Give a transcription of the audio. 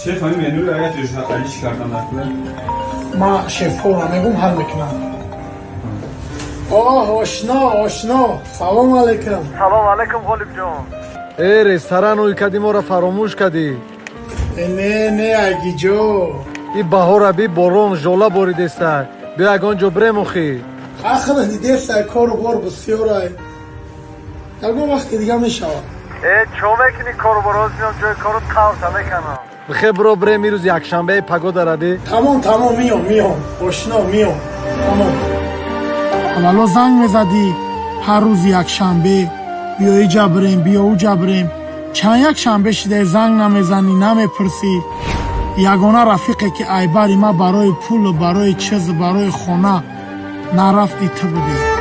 Шеф, ҳамин менюро агар ҷоша алиш кардан накунад. Ма шеф-повара мегум, ҳал мекунам. Оҳ, ошно, ошно, салом алейкум. Салом алейкум, Ғолибҷон. Э, ресторан ӯй кадӣ, моро фаромӯш кадӣ. Э, не, не, агиҷо. И баҳора би, борон жола боридеста, биё ягон ҷо бирем охи. Ахла дидеста, кору бор бисёрай, ягон вақти дига мешавад. Э, чо мекунӣ корубороз? Миём ҷои кору тавса меканам. Бихе, биро, бирем, ирӯз якшанбеи, погодара би. Тамом, тамом, миём, миём, ошно, миём, тамом. Аввало занг мезадӣ ҳар рӯзи якшанбе, биё иҷа бирем, биё уҷа бирем. Чанд якшанбе шидаи, занг намезанӣ, намепурсӣ. Ягона рафиқе, ки айбари ма барои пулу барои чизу барои хона нарафти, ту будӣ.